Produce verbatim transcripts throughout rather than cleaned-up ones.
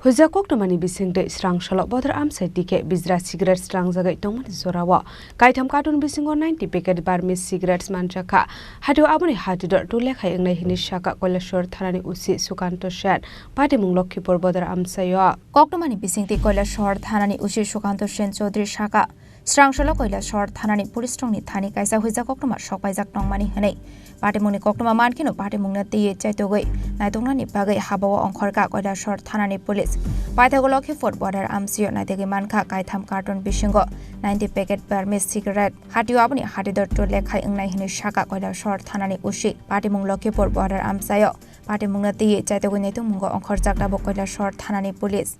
Huijak koktwmani bisingtwi srang salo bodor amsai tikhe bijra cigarette srangjagwi tongmani jorao kaitham carton bisingo ninety packet Burmese cigarettes manjakha. Hatio aboni hatidor to lekhai wngnai hinwi saka Koilashahar thanani O C Sukanto Sen, patimung Lokhipur bodor amsaio. Koktwmani bisingtwi Koilashahar thanani O C Sukanto Sen Chaudhary saka, srang salo Koilashahar thanani police rokni thani kaisa huijak koktwma sokpaijak tongmani hwnwi. Patimungni koktwma mankheno patimungno twiwi chaitogwi naituknani bagwi habao ongkhorkha Koilashahar thanani police. Paithago Lokhipur border amsio naitugwi mankha kaitham carton bisingo ninety packet Burmese cigarette. Hatio aboni hatidor to lekhai wngnai hinwi saka Koilashahar thanani O C. Patimung Lokhipur border amsaio patimungno twiwi chaitogwi naitukmungo ongkhorjak tabuk Koilashahar thanani police.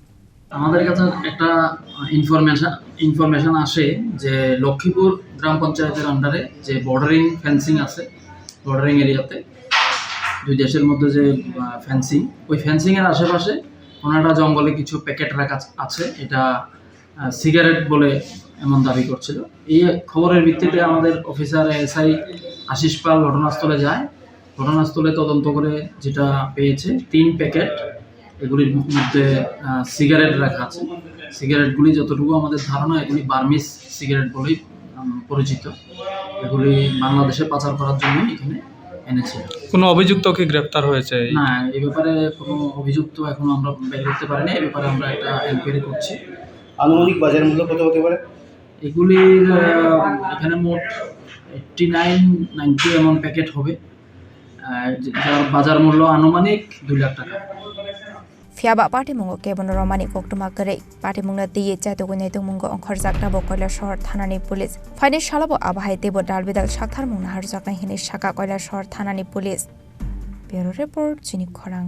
আমাদের কাছে একটা information information আসে যে লক্ষ্মীপুর গ্রাম পঞ্চায়েতের আন্ডারে যে bordering fencing আছে, বর্ডারিং এরিয়াতে দুই দেশের মধ্যে যে ফেন্সিং, ওই ফেন্সিং এর আশেপাশে কোনো একটা জঙ্গলে কিছু প্যাকেট রাখা আছে। এটা আহ, সিগারেট বলে এমন দাবি করছিল। এই খবরের ভিত্তিতে আমাদের অফিসার এএসআই আশিস পাল ঘটনাস্থলে যায়। ঘটনাস্থলে তদন্ত করে যেটা পেয়েছে, তিন প্যাকেট, এগুলির মধ্যে আহ, সিগারেট রাখা আছে। সিগারেটগুলি যতটুকু আমাদের ধারণা, এগুলি বার্মিজ সিগারেট বলেই উম, পরিচিত। এগুলি বাংলাদেশে পাচার করার জন্য এখানে এনেছিল। কোনো অভিযুক্ত কি গ্রেপ্তার হয়েছে এই? না, এই ব্যাপারে কোনো অভিযুক্ত এখনো আমরা বের করতে পারিনি। এই ব্যাপারে আমরা একটা এনকোয়ারি করছি। আনুমানিক বাজার মূল্য কত হতে পারে? এগুলির আহ, এখানে মোট এইটটি নাইন নাইনটি এমন প্যাকেট হবে, আহ, যার বাজার মূল্য আনুমানিক দুই লাখ টাকা। Phiyaba patimungo kebono romani koktwma kwrwi, patimungno twiwi chaitugwi naitukmungo ongkhorjak tabuk Koilashahar thanani police. Phaini salobo abohai teibo dalbidal saktharmung naharjaknai hinwi saka Koilashahar thanani police. Bureau Report, Chini Khorang.